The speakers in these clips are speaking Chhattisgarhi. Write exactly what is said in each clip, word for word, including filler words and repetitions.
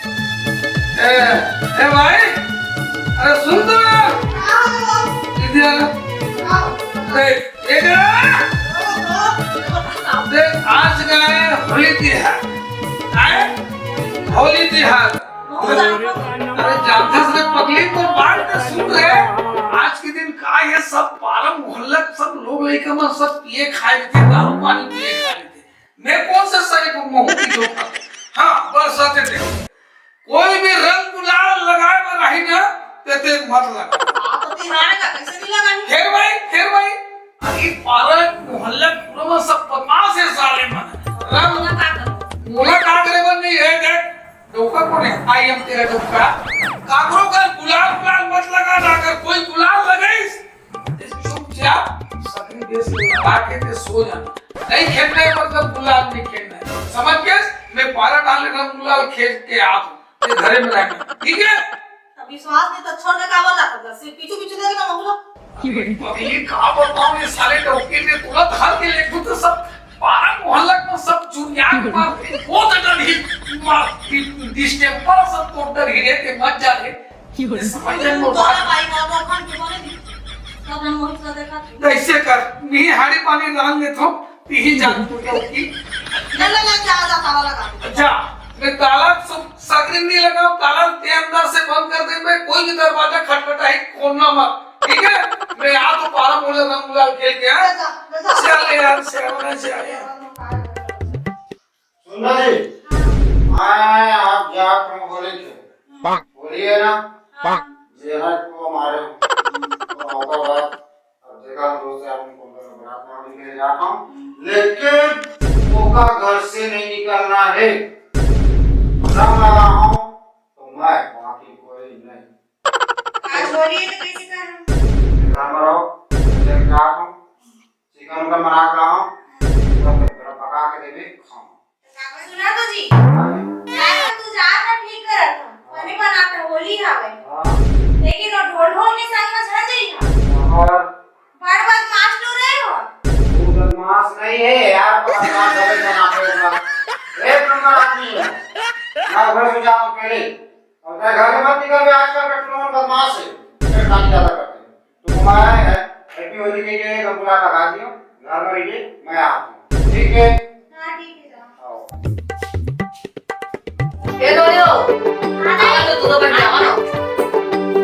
ए, ए भाई, अरे सुन तो। इधर देख, इधर। देख, आज का है होली तिहार। आए? होली तिहार। अरे जानथस रे पगली, तो बात तो सुन रे। आज के दिन का ये सब पारा मोहल्ला के सब लोग लइका मन सब पिए खाए रहिथे, दारू पानी पिए खाए रहिथे। मैं कौन से सरे को महूं की धोखा? हाँ, बस आते थे। कोई भी रंग गुलाल लगाए बर रही ना, ते ते मत लगा। आप तो तिहार का कैसे नहीं लगानी? फेर भाई, फेर भाई। अरे पारा मोहल्ला पूरा में सब बदमाश है साले मन। रंग मोला का करे? मोला का करे बर नहीं है, देख। डोका कौन है? आई एम तेरा डोका। काकरो का गुलाल गुलाल मत लगा ना, अगर कोई गुलाल लगाइस, चुपचाप सकरी बेस लगा के ते सो जाना। नहीं खेलना है मतलब गुलाल नहीं खेलना है। समझ गए? मैं पारा डाले रंग गुलाल खेल के आ तू। ते घरे में रहना। ठीक है? अब विश्वास नहीं तो छोड़ के का बोला था? सिर्फ पीछू पीछू देख ना महुला। अरे पगली का बताऊं ये साले डौकी ने तुरंत हर के ले खुद सब पारा मोहल्ला को सब चुनिया मार वो तो डर ही मार डिस्टेंपर सब तो डर ही रे के मत जा रे। ये समझ में तो बात भाई ना वो अपन के बोले दी। तब हम मोहित का देखा। कैसे कर? नहीं हाड़ी पानी रांग ले थो। तीही जान तू तो की। ले, ले, ले, जा, जा, ताला लगा दे। जा, मैं ताला सु-, सकरी नहीं लगा, ताला ते अंदर से बंद कर दे, मैं कोई भी दरवाजा खटखटाई, खोलना मत, ठीक है? मैं आ तो पारा मोहल्ला रंग गुलाल खेल के, हाँ? ले जा, ले जा। चल यार, चल, चल यार। सुन ना जी, मैं आप जा तुम होली खेल। होली है ना? हाँ। ये है तो हमारे तो होगा बात। अब देखा हम दोस्त यार उनको अंदर बारात में भी ले जाता हूँ, लेकिन ओका घर से नहीं निकलना है। रंग लगा हूँ तो मैं, बाकी कोई नहीं। आज होली है तो कैसे कर? घर में रहो, लेके आ तुम। चिकन उकन बना के लाओ, तो फिर पका के देबे, खाओ। सुना तो जी, हाँ। यार तू जा ना ठीक करत हो, बने बनाता होली हावे। हाँ। लेकिन वो ढोल ढोल के संग में झन जई हा। और बड़ बदमाश तू रहे हो। तू बदमाश नहीं है यार, बदमाश होवे बनाते हो। एक नंबर आदमी है। मैं घर से जाऊँ अकेले। और तेरे घर में मत निकल, मैं आजकल के टुनमुन बदमाश है, तेरे काम ज्यादा करते हैं। तो हमारा है, हैप्पी होली के लिए गमला लगा दियो, घर में रहिए, मैं आता हूँ, ठीक है? हाँ, ठीक है, जाओ। आओ। ए डोरियो, हाँ, आवा तो तू तो बैठ जा, आवा ना।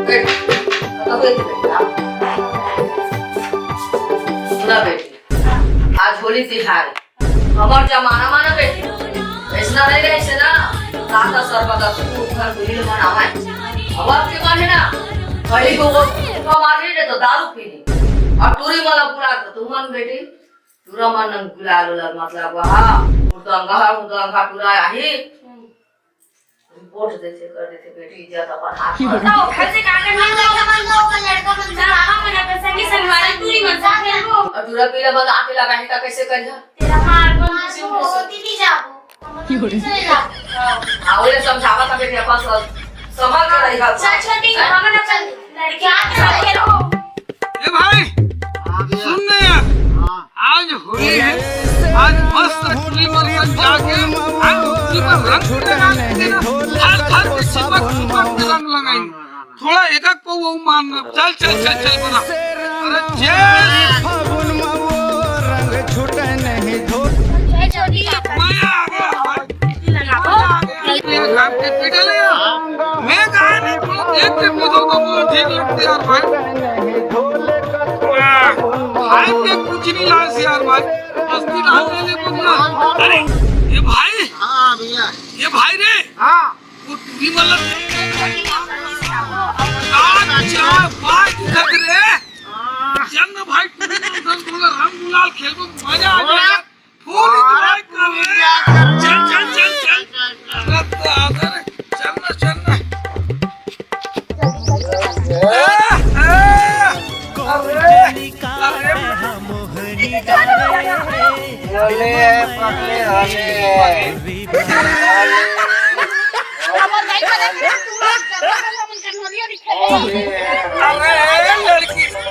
बैठ, अब तो बैठ जा। सुना बेटी, आज होली तिहार है, हमर जमाना मा ना बेटी, अइसना नइ रहिस हे ना, काका सरबत अस खूब घर गुली ल मनावय। अब के मन हे ना, कहीं को वो कमाने ने तो दारू पीने। अउ टूरी मन ला बुला के तुमन बेटी, टूरा मन न गुलाल उलाल मतलब, हाँ, मुर्दंगा, मुर्दंगा टूरा आही। रिपोर्ट देथे कर देथे बेटी, इज्जत अपन हाथ मा। तो घर से काकर मन लोग, मन लोग, लड़का मन जा, हम मन अपन संगी संगवारी टूरी मन साथ खेलबो। अउ टूरा पीरा मन आके लगा हे, का कैसे करिहा? तेरा मार कौन किसी को होती नहीं जाबो। हम लोग चले जाबो। हाँ, ओले समझावा था बेटी, अपन सब संभाल कर रही बात। चल छोटी, हैं? हम अपन लड़कियां के साथ खेलो। ए भाई, हाँ भैया। सुन ना यार, हाँ। आज होली है, आज मस्त टुरी मन संग जाके, हम टुरी मन रंग लगा के देना, हर घर के चिपक चिपक के रंग लगाई। थोड़ा एक एक को वो मारना। चल, चल, चल, चल, बना। अरे, जय फागुन मा वो रंग छूटे नहीं धो। मजा आ गया भाई। मजा आ गया। ये घर के पीटे ले यार। मैं कहा नहीं, थोड़ा देख के पीटो तो मुझे ठीक लगते यार भाई। हाँ, भाई के कुछ नहीं लाज यार भाई। मस्ती लाज ले ले बंदा। अरे, ये भाई। हाँ भैया। ये भाई रे। हाँ। वो टूरी वाला। अच्छा, बात कर रे। चल ना भाई, टूरी वाला, रंग गुलाल खेलबो, मजा आ जाएगा। फुल एंजॉय कर रे। चल, चल, चल, चल। अरे दादा रे, चल ना, चल ना। ए, ए, अरे, अरे, होली है, पगली होली है। अरे, लड़की। अरे,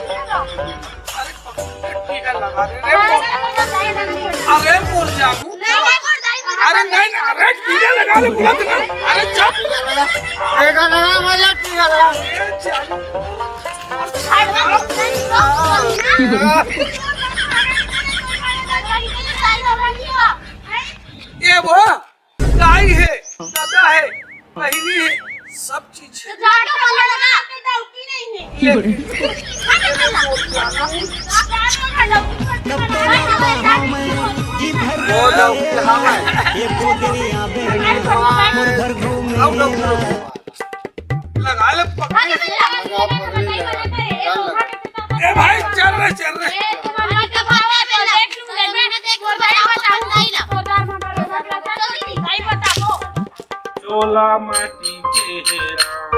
अरे, मोर जाबू। अरे, नहीं, नहीं, अरे, टीका लगा ले, बोला तो ना। अरे, चुप। टीका लगा, मजा टीका लगा। ये वो दाई है, दादा है, बहिनी है, सब चीज है। वो लोग यहाँ है। लगा ले पकड़। ए भाई, चल रहे, चल रहे। चोला माटी के हे राम,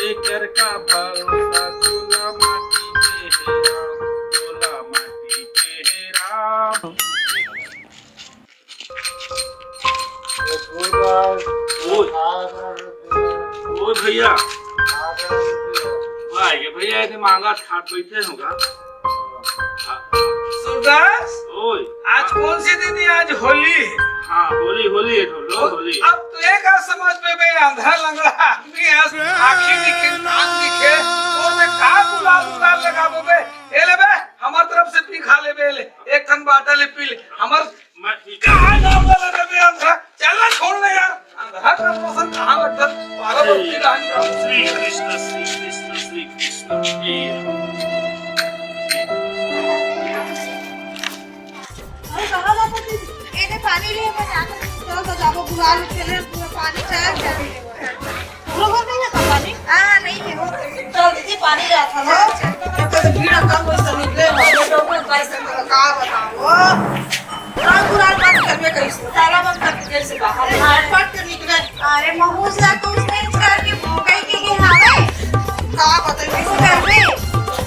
एकर का भरोसा, चोला माटी के हे राम, चोला माटी के हे राम। ओए, ओए भैया, वाह ये भैया, ये मांगा खात बैठे होगा। सूरदास, ओए। आज कौन सी दिन है? आज होली है। हाँ, होली, होली है, ढोलो, होली। अब तो एक समझ में बे, अंधा लंगड़ा आदमी है, आँखी दिखे, कान दिखे, और मैं का गुलाल उलाल लगाबो बे? ए ले बे, हमार तरफ से पी खा ले बे, ले। एक कन बाटा ले पी ले। हमार मैं ठीक कहाँ नाम वाला रे बे अंधा? चल ना, छोड़ ना यार। अंधा का मौसम कहाँ लगता? बारह बजती रात का। श्री कृष्ण, श्री कृष्ण, श्री कृष्ण। ये अरे कहाँ जाता तू? ए दे पानी ले, मैं जाकर चल तो जाबो, गुलाल के लिए पूरा पानी चढ़ा के आने। पूरा भर नहीं है पानी? हाँ, नहीं है, वो चल दीदी, पानी ले आता ना। तो भीड़ कम हो, सब निकले हो। ये तो कोई कैसे का बताओ? रात गुलाल बंद कर में कैसे? ताला बंद करके कैसे बाहर? अरे, फट के निकले। अरे, महूस ला तो उसने इस घर के भोगई के लिए हावे। का बताइए, इस घर में।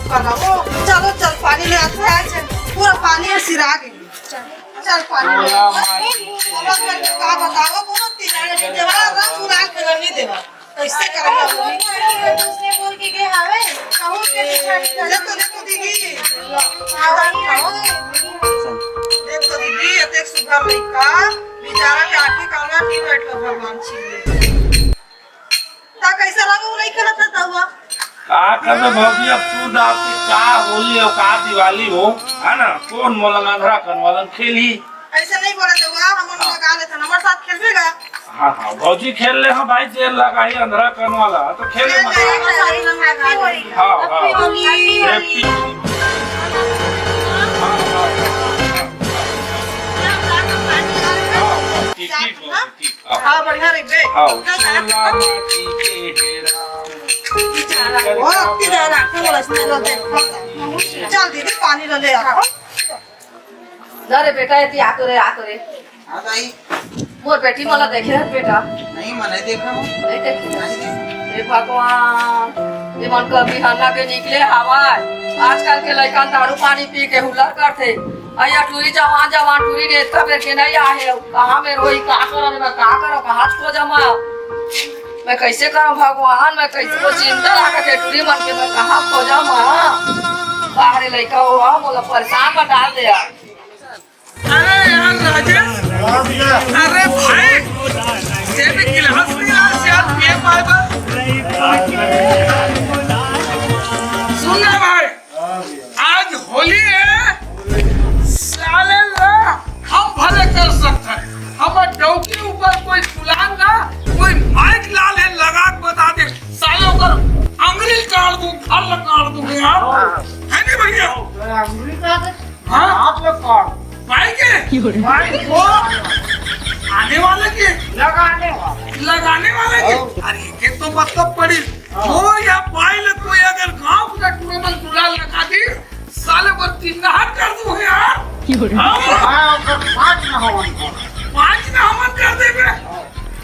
बताओ, चलो, चल, पानी ले आते हैं, चल। पूरा पानी में सिरा गई। चल, चल, पानी ले। पूरा पानी। अब घर में का बताओ, कोनो तीन जने नहीं देवा, रात गुलाल के नहीं देवा। कैसे करेगा वो? दूसरे बोल के गए हावे, कहूँ से पिछाड़ी कर। देखो, देखो दीदी। हाँ, वही है। देखो दीदी, ये देख सुघर लइका, बेचारा के आँखी काला की बैठो भगवान छीन ले। ता कैसा लगा वो लइका ना ता हुआ? का करबे भौजी, अब तू दाब के का होली हो, का दिवाली हो, है ना? कौन मोला अंधरा करन वालन खेली? ऐसे नहीं बोला जाऊंगा, हम लोग हाँ। लगा लेते हैं, हमारे साथ खेलबेगा? हाँ, हाँ, भौजी खेल ले, हाँ भाई, जेल लगाई अंधरा करन वाला, तो खेले खेल मत। ले, हमारे साथ लगा ले। हाँ, हाँ। Happy होली। Happy। हाँ, हाँ, हाँ, हाँ। हाँ, हाँ, हाँ, हाँ। ठीक, ठीक, भौजी, ठीक। हाँ, बढ़िया रही बे। हाँ, चोला माटी के हेरा। बेचारा, वो किधर रखा हुआ इसने लो दे। चल दीदी, पानी लो ले आ। ना रे बेटा, एती आ तो रे, आ तो रे। हाँ दाई। मोर बेटी मोला देखे हस बेटा? नहीं, मैं नहीं देखा हूँ। नहीं देखे? नहीं देखा। हे भगवान, ये मन का बिहाना के निकले हवाय। आजकल के लइका दारू पानी पी के हुल्लड़ करथे। अइया टूरी जवान जवान टूरी रेतका बेर के नहीं आहे। कहाँ में रोही, का करब मैं, का करब, कहाँ खोजम मैं? मैं कैसे करब भगवान, मैं कैसे को चिंता लागत हे टूरी मन के, मैं कहाँ खोजम मैं? बाहरे लइका हो, मोला परेशान में डाल दे यार। अरे यार राजेश, अरे भाई, जेब में गिलास नहीं रहा, शायद पिए पाए बा। सुन ना भाई, आज होली है, साले ला हम भले कर सकते हैं, हमर डौकी ऊपर कोई गुलाल ना, कोई माइक ला ले लगा के बता दे, साले ओकर अंगुरी काट दूं, फल काट दूं यार, है नहीं भैया? अंगुरी काट दे। हाँ? आप लोग कौन? भाई के? भाई को? आने वाले के? लगाने वाले। लगाने वाले के? हाँ। अरे, ये तो मतलब पड़ी। हाँ। वो या भाई लोग कोई अगर गांव का टूर्नामेंट गुलाल लगा दी, साले पर चिन्हार कर दूं यार। हाँ। हाँ, ओकर पाँच ना होवन को। पाँच ना होवन कर देबे।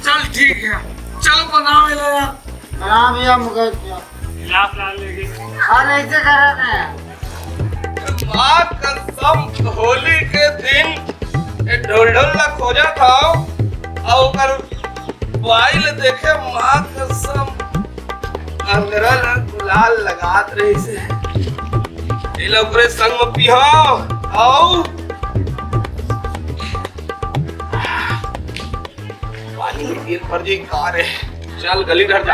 चल, ठीक है। चलो, बनाओ ले यार। हाँ भैया, मगर क्या? गिलास ला लेके। अरे, ऐसे करा ना। माँ कसम, होली के दिन ये ढोल ढोल ला खोजा था, और ओकर मोबाइल देखे, माँ कसम, अंदरा ला गुलाल लगात रही से। ये ला ओकरे संग में पिहा, आओ। पानी में गिर पड़ जाई का रे? चल, गली डहर जा।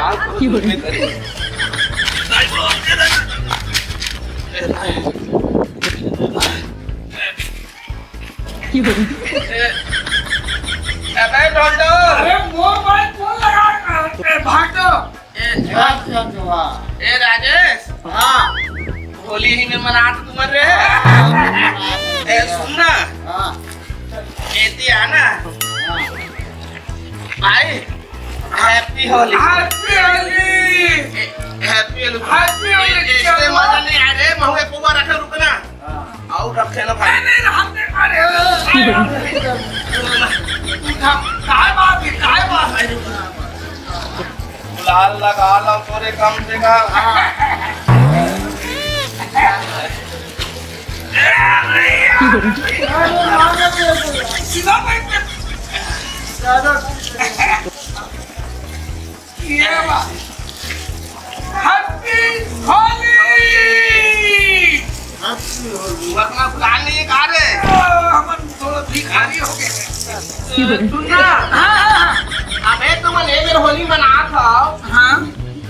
अबे ढोलडो। अरे मोर भाई, फोन लगा। ए, भाटो। ए, ए राजेश। हाँ। होली ही में मनात तुमन रे। ए, सुन ना। हाँ। एती आना। हाँ। भाई, Happy Holi। Happy Holi। ए, Happy Holi। Happy Holi। ए, ए, इससे मजा नहीं आ रहे, महुए कुआ रखे, रुकना। हाँ। आओ, रखे ना भाई। नहीं, नहीं, हम नहीं, अरे, अरे, अरे, अरे, काय बात है, काय बात है? गुलाल लगा लो तोरे कम से कम। ये बात। Happy Holi। Happy Holi। वरना गुलाल नहीं खा रहे। हमन थोड़ा भिखारी हो गए। सुन ना। हाँ, हाँ, हाँ। अबे तुम ये मेरे होली मनात हो। हाँ।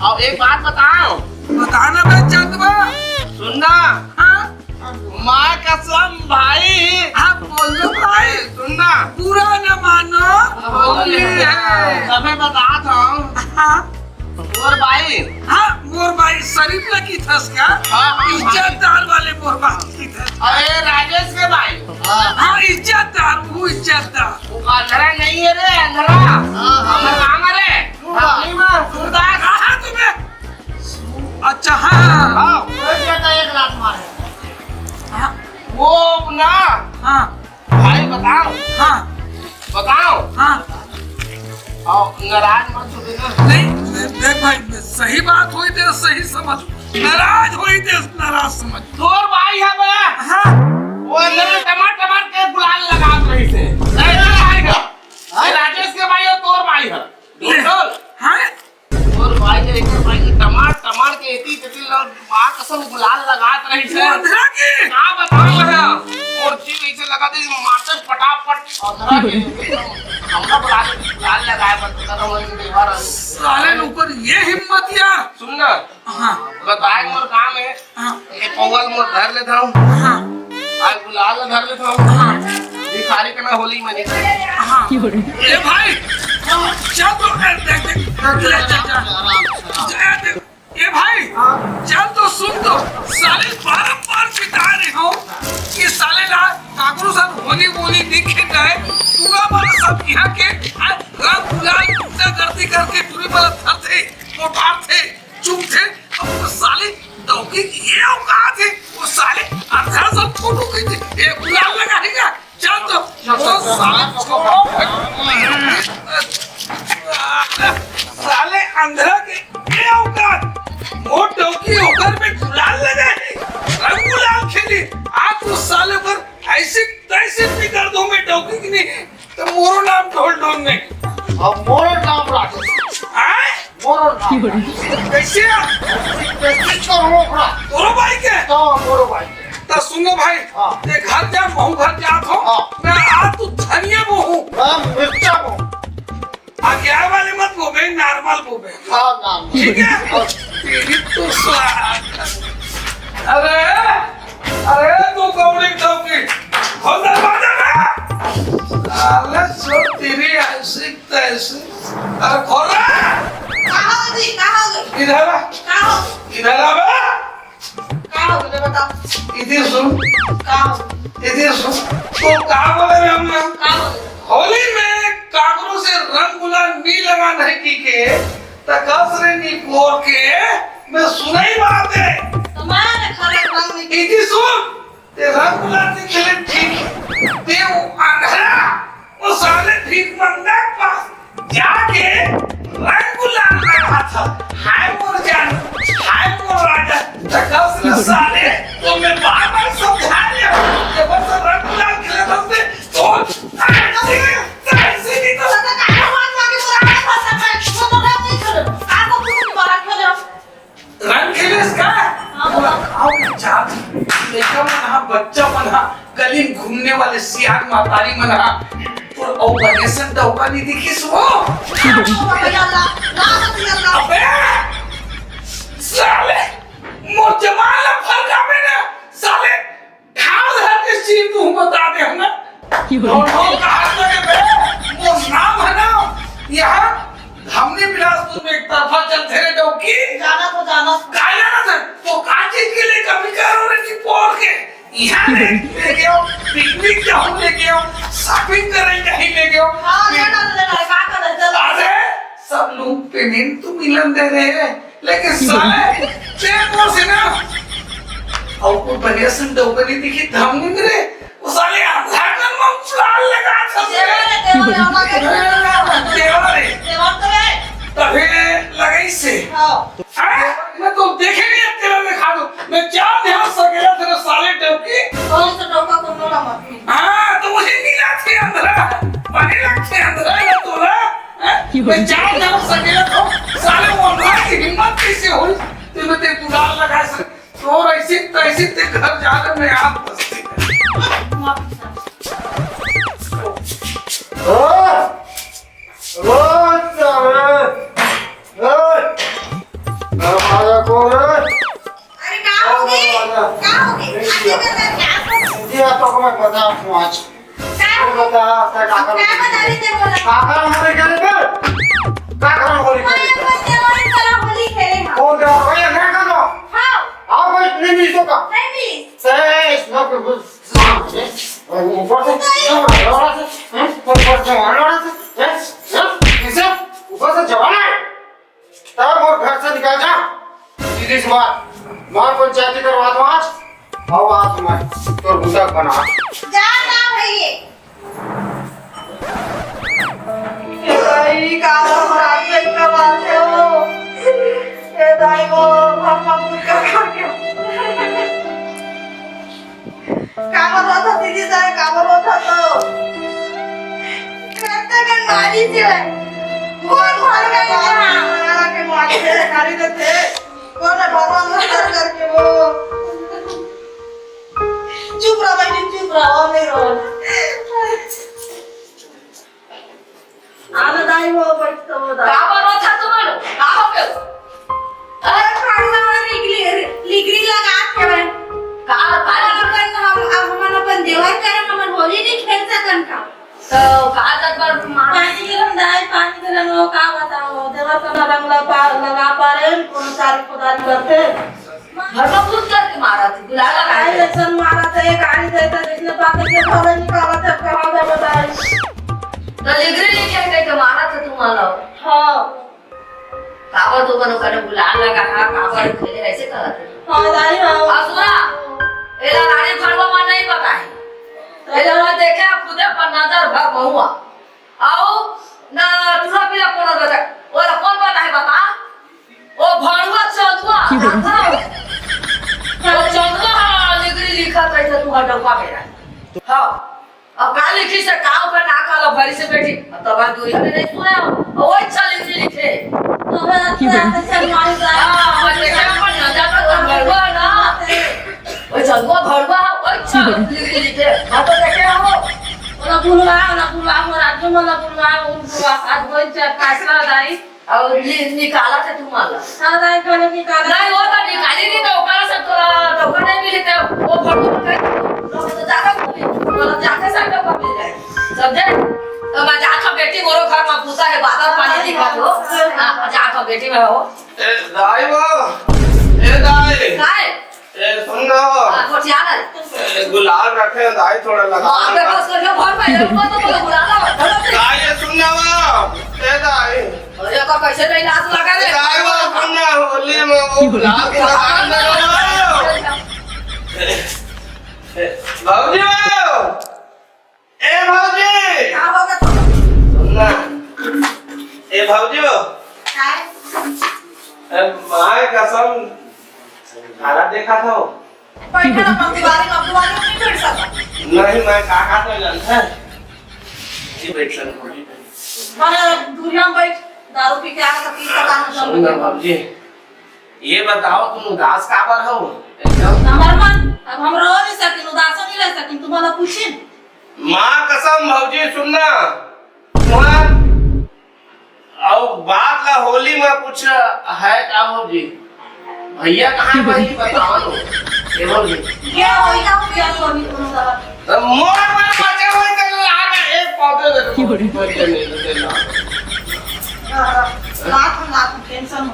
और एक बात बताओ। बता ना बे चंदवा। सुन ना। हाँ। माँ कसम भाई। हाँ, बोलो भाई। सुन ना। बुरा न मानो, होली है। तबे बतात हूँ। हाँ। मोर भाई। हाँ, मोर भाई शरीफ लगी थस का? हाँ, हाँ, भाई। इज्जतदार वाले मोर भाई की थस। अरे राजेश के भाई। हाँ, इज्जतदार, वो इज्जतदार। वो अंधरा नहीं है रे, अंधरा। हाँ, हाँ। हमारा नाम है रे। हाँ। अपनी माँ, सूरदास। हाँ, हाँ, तुम्हें। अच्छा, हाँ, हाँ। हाँ, वो कहता है एक लात मारे। हाँ। वो ना। हाँ। भाई बताओ। हाँ। बताओ। हाँ। और नाराज मत हो देना। नहीं, देख भाई, सही बात होई ते सही समझ, नाराज होई ते नाराज समझ। तोर भाई है बे। हाँ। वो अंदर में टमाटर, टमाटर के गुलाल लगात रही से। ए, तोर भाई का। हाँ? ये राजेश के भाई और तोर भाई है। ले। बोल। हाँ? तोर भाई के, एकर भाई के टमार, टमार के एती तेती ल-, माँ कसम गुलाल लगात रही से। अंधरा के? का बताओ बड़ा? मोर जी ऐसे लगा दे, मारते फटाफट। अंधरा के, हमरा बुला ले, गुलाल लगाए बर, तेरा मन के देवा रहा। साले लोग कर ये हिम्मत यार। सुन ना। हाँ। बताए मोर काम है। हाँ। ये पौवा ल मोर धर लेत हूँ। हाँ। आज गुलाल ल धर लेत हूँ। हाँ। भिखारी के ना होली मनी। हाँ। ए भाई, चल तो, ए, देख, देख, ले, जा, जा। जा, देख। ए भाई, चल तो सुन तो, साले बारंबार चिता रहे हो कि साले ला काकरो साथ होली वोली नहीं खेलना है। पूरा मारा सब यहाँ के, आ, रंग गुलाल गुंडागर्दी करके टूरी वाला धर थे, मोटार थे। चुप थे, अब वो साले डौकी की ये औकात है, वो साले अंधरा सब फोटो खींचे, ये गुलाल लगाएगा, चल तो, वो साले छोड़ो। साले अंधरा के ये औकात, वो डौकी ओकर में गुलाल लगाए, रंग गुलाल खेली, आज उस साले पर ऐसी तैसी भी कर दूं मैं डौकी की नहीं। तो मोरो नाम ढोल ढोल नहीं। अब मोरो नाम राजेश। आय? मोरो नाम राजेश। कैसे? कैसे तो रोकड़ा? तोरो भाई के? तो मोरो भाई के। तो सुनो भाई, हाँ। ते घर जा, महू घर जा थो। हाँ। मैं आ तू धनिया बोहू। हाँ, मिर्चा बोहू। आ गया वाले मत बोबे, normal बोबे। हाँ, normal। ठीक है? हाँ। तेरी तो स्वाद। अरे, अरे, तू कौड़ी टोपी, खोल दरवाजा रे। साले, सो तेरी ऐसी तैसी। अरे, खोल रे। का हो जी, का हो गई? इधर आ। का हो? इधर आ बे। का हो गई, बताओ। इधर सुन। का हो? इधर सुन। तो का बोले रे हमने? का हो? होली में काकरो से रंग गुलाल नी लगा नहीं की के, त कस रे नी पोर के, मैं सुनाई बात है। तुम्हारे खाली रंग नहीं। इधर सुन। ते रंग गुलाल से खेले ठीक, ते वो अंधरा, वो साले भीख मंगा के पास जाके रंग गुलाल लगा था। हाय मोर जान, हाय मोर राजा, तकस न साले, तो मैं बार बार समझा रहा हूँ, ये बस रंग गुलाल खेले बस से, तो ऐसे, ऐसे नहीं तो दादा, काहे मार मार के बुरा हाल फंसा है? वो तो रंग नहीं खेलो। आप तो खुद की बात खेलो। रंग खेले इसका? हाँ। पूरा गाँव के जात, लइका मन हा, बच्चा मन हा, गली में घूमने वाले सियान मातारी मन हा, और ऑपरेशन डौका नहीं दिखिस वो? भैया, ला, ला, कि जाना तो जाना। का जाना था? तो का चीज के लिए कमी करो रे कि पोर के? यहाँ ले, ले गयो, पिकनिक जाऊँ ले गयो, शॉपिंग करे कहीं ले गयो। हाँ, ले डाल, ले डाल, का कर रहे, चल। अरे, सब लोग पेमेंट तो मिलन दे रहे हैं, लेकिन साले, तेरे को से ना, और कोई बढ़िया सुन दो, बनी दिखी धमनी रे, वो साले आधा कलमा फुलाल लगा था। देवर है, देवर है, हमारे देवर है। देवर तो है। तभे लगाई से। हाँ। हाँ? मैं तो देखे नहीं, अब तेरा दिखा दो। मैं क्या ध्यान सकेला तेरा साले डौकी? कौन सा डौका, कौन सा डौका? हाँ, तो वही नीला थे अंधरा। पानी लगते अंधरा ना तोला। हाँ? मैं क्या ध्यान सकेला तो साले वो अंधरा की हिम्मत कैसे हुई? तो मैं तेरे गुलाल लगा सक-, तो ऐसे, तैसे ते घर जाकर मैं आप बस्ती में। ओए! ओए, साले! ओए! दरवाजा खोल रे! अरे, का हो गई? दरवाजा। का हो गई? नहीं अरे, किया। मैं, मैं क्या करूँ? दिया तो मैं बता दूँ आज। का हो गई? बता, क्या, क्या, क्या बता रही थे, बोला? का कर हमारे घर पे? का कर हमारे घर पे? मैं बस देवर सारा होली खेले हम। कौन देवर? भैया, घर का दो। हाँ। आओ भाई, नहीं मिली तो का? नहीं मिली। से, इसमें कुछ ऊपर से, ऊपर से, ऊपर से, ऊपर से जवान है। तब और घर से निकल जा। सीधी सी बात, मार पंचायती करवा दो आज। आओ आज मैं तोर बुता बना। जा ना भैया। ए दाई, का बात है, का बात है वो? ए दाई, वो हम, हम कुछ कर, कर के काबर रोत हस दीदी, तैं काबर रोत हस? करते कन मारी जे। कोन घर गए यहाँ? मारा के मारी दे, गाली देते। कोन है भगवान उद्धार करके वो? चुप रह बहिनी, चुप रह, और नहीं रो। आलो दाई हो, बैठ तो हो दाई। का बनो था तुम्हारो? का हो गयो? अरे, फड़ुआ हो, लिगरी, लिगरी लगा के भाई। का, का और लिगरी? अपन हम, अब हमन अपन देवर करन, हमन होली नहीं खेल सकन का? तो का जब पर मार पानी के हम दाई, पानी के रंग का बताओ, देवर का रंग लगा, लगा पा रहे, कोनो सारी खुदारी करते। घर में घुस करके मारा थी, गुलाल लगा आई के। ऐसन मारा था, एक गाड़ी देता, जिसने बात के घरे निकाला था, कहाँ था बताई? तो लिगरी लिखे के, के मारा था तुम वाला। हाँ। काबर तो बनो करे गुलाल लगा, हाँ, काबर खेले ऐसे करत है। हाँ, दाई, हाँ। और सुना, एला रानी भड़वा में नहीं पता है। एला मैं देखे, आप खुदे पर नजर भर बहुआ। आओ, ना, तूरा पीला कौन बता? ओला कौन पता है, बता? ओ भड़ुआ चंदुआ, जानत हव? ओ चंदुआ ह लिगरी लिखत रहिथे, तू ह डौका बेरा। हाँ, अब का लिखिस हे, का ओकर ना काला भरी से बैठी, अब तब दूरिहा ले नहीं सुने हो, ओ अच्छा लिगरी लिखे। हाँ, मैं देखे अपन नजर पर तो भड़ुआ ना, ओ चंदुआ भड़ुआ, ओ अच्छा लिगरी लिखे, हाँ तो देखे हो। ओला बुलवा, ओला बुलवा, मोर आदमी मन ला बुलवा, ओला बुलवा, आज वही फैसला दाई। अउ नि-, निकालत हे तुमन ला। हाँ, दाई, खाना निकालत नहीं, हे। वो तो निकाली नहीं, तो ओकरा से तोला, तो ओकर नहीं मिली, तो वो भड़ुआ का, तो, तो ज्यादा बोली, तो जाके सब लोग मिल जाए। समझे? तो मैं जात हूँ बेटी, मोरो घर में पूछा है, बादल पानी दिखा दो। हाँ, जात हूँ बेटी में हो। ए, दाई वो, ए, दाई। काय? ए, सुन ना। हाँ, गोठिया ना। ए, गुलाल रखे हैं, दाई, थोड़ा लगा। हाँ, अबे बस कर लो, भर पहले रुको तो बोलो, गुलाल ना। दाई, ये सुन ना वो। ए, दाई। अरे, का कैसे नहीं लाज लगा रे? दाई, वो सुन ना, होली में वो गुलाल के साथ अंदर हो। ए, भौजी वो। ए भौजी! का होगे तो? सुन ना। ए भौजी हो। काय? ए, माय कसम, काला देखा था वो। बैठे ना, अपन दुआरी में, दुआरी में नहीं बैठ सकता। नहीं, मैं का, का तो जानता है। जी बैठ सकता हूँ। अरे, दूरिया में बैठ, दारू पी के आ, तो पी सकता है, सुन ना भौजी, ये बताओ, तुम उदास काबर हो? एकदम नंबर वन, अब हम रो नहीं सकिन, उदासो नहीं रह सकिन, तुम्हारा पूछिन। माँ कसम भौजी, सुनना, वहाँ अउ बात ला होली में कुछ है का भौजी? भैया कहाँ है भाई, बताओ लो। ये भौजी। ये होली का हो गया, होली को मतलब। तो मोर पर बचे हुए के लाग एक पौधे दे दो, भैया नहीं तो दे ना। हाँ, हाँ, लात, लात, टेंशन हो।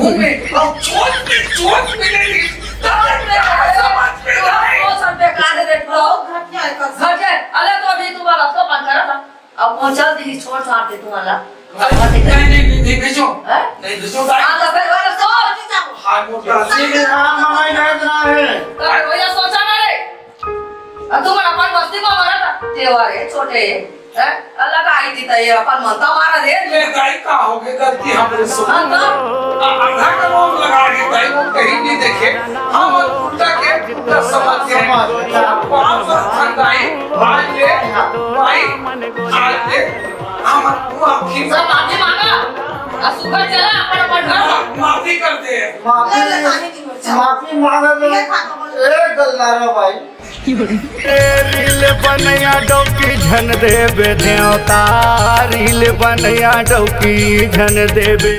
मुंह में, अब चोट में चोट मिलेगी। तब क्या समझ में आए? वो सब बेकार है, देख लो। घटिया है, कसम। घटिया है। अरे तो अभी तुम्हारा तो मन करा था। अब पहुंचा दी, छोड़ छाड़ दे तुम्हारा। नहीं, नहीं, नहीं, नहीं भेजो। हैं? नहीं भेजो, दाई। हाँ, तो फिर वही सोच। हाँ, वो तो नहीं, नहीं, हाँ, मम्मी भेजना है। तो फिर वही सोचा ना रे। अब तुम अपन मस्ती में मारा था। तेवार है, छोटे है। हैं? अल्लाह का आई थी तो ये अपन मनता मारा रे। मैं दाई का हो गए गलती हमरे से। हाँ, तो? आ-, आधा का लोग लगा के दाई वो कहीं नहीं देखे। हम उल्टा के उल्टा समझ गए। समझ गए। वहाँ पर था दाई, आज ये, भाई, आज ये, हम वो आखिर सब माफी मांगा। और सुबह चला अपन अपन घर। माफी कर दे। माफी, माफी मांगा तो एक गलनारा भाई। रील बनैया डौकी झन देबे देवता, रील बनैया डौकी झन देबे।